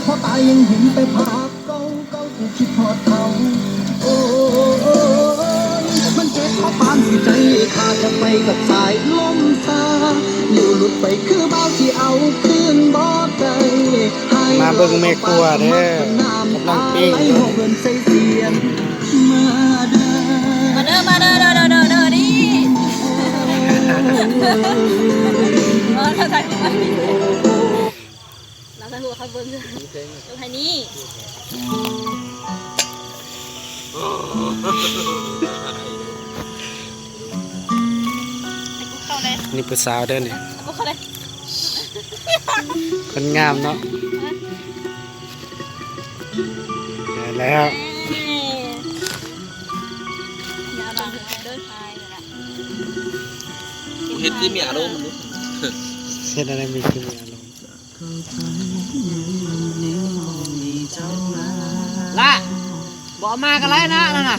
ພໍຕາຍຍັງເຫັນແຕ່ພາບເກົ່າໆ ກູຄິດຮອດເຂົາ ໂອ້ຍ ມັນເຈັບພໍປານຊິໃຈຂາດ ຈະໄປກັບສາຍລົມຊາ ລ້ຽວຫຼຸດໄປຄືບ່າວທີ່ເອົາຄືນບໍ່ໄດ້ ມາເບິ່ງແມ່ຄົວເດີ ກຳລັງປີ້ງຢູ່ ເພິ່ນໃສ່ສຽງ ມາເດີ ມາເດີ ມາເດີ ເດີ ເດີ ເດີ ເດີ ນີ້ ມາເດີ ຖ່າຍຮູບໄວ້ ລາວໃສ່ຫົວເຂົາເບິ່ງ ເບິ່ງໃຫ້ນີ້ ໃຫ້ກູເຂົ້າແດ່ ນີ້ຜູ້ສາວເດີນີ້ ໃຫ້ກູເຂົ້າແດ່ ຄົນງາມເນາະ ໄດ້ແລ້ວ ເຮັດຄືມີອາລົມ ເຮັດອະໄລມີຄືມີອາລົມ ລະ ບໍ່ເອົາມາກໍໄດ້ນະ ນັ້ນນະ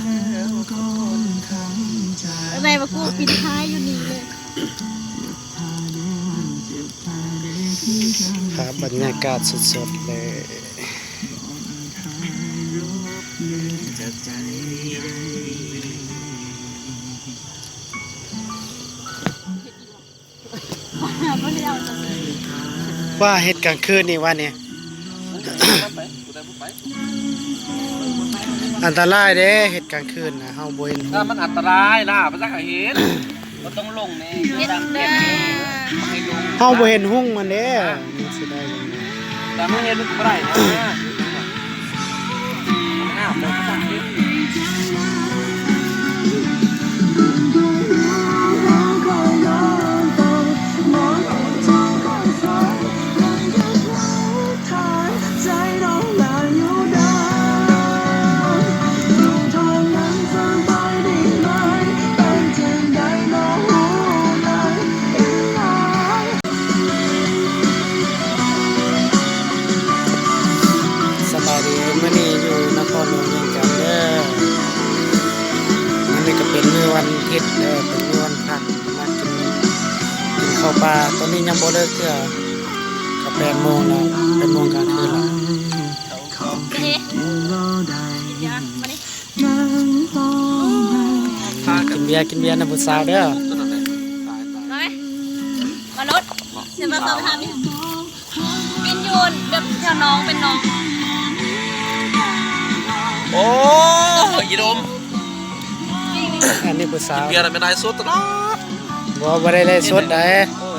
ແມ່ວ່າກູປິດທ້າຍຢູ່ນີ້ເລີຍ ພາບບັນຍາກາດສົດໆເລີຍ. ວ່າເຮັດກາງຄືນນີ້ວ່ານີ້ ອັນຕະລາຍເດ້ ເຮັດກາງຄືນນະ ເຮົາບໍ່ເຫັນ ມັນອັນຕະລາຍລະ ພາສາເຂົາເຮັດ ບໍ່ຕ້ອງລົງແນ່ ເຮັດແບບນີ້ ເຮົາບໍ່ເຫັນຮຸ່ງມັນເດ້ ມັນຊິໄດ້ ແຕ່ມັນເຮັດມັນກໍບໍ່ໄດ້ນະ ມັນຫ້າມເລີຍ ສະບາຍດີ ມື້ນີ້ຢູ່ນະຄອນຫຼວງວຽງຈັນເດີ ມື້ນີ້ກໍເປັນມື້ວັນທິດເດີ ເປັນມື້ວັນພະ ມາກິນ ກິນເຂົ້າປ່າ ຕອນນີ້ຍັງບໍ່ເລີກເທື່ອ ກໍແປດໂມງແລ້ວ ແປດໂມງກາງຄືນແລ້ວ ເອ ກິນເບຍ ກິນເບຍນຳຜູ້ສາວເດີ ມາໄໝ ມາລົດ ເຊີນມາເຂົ້າໄປທາງນີ້ ກິນຢູ່ແບບແຖວນ້ອງເປັນນ້ອງ ໂອ້ ອີດົມ ອັນນີ້ຜູ້ສາວ ກິນເບຍແລ້ວແມ່ນໄລຟ໌ສົດຕະຫຼອດ ບໍ່ ບໍ່ໄດ້ໄລຟ໌ສົດໃດ ໂອ້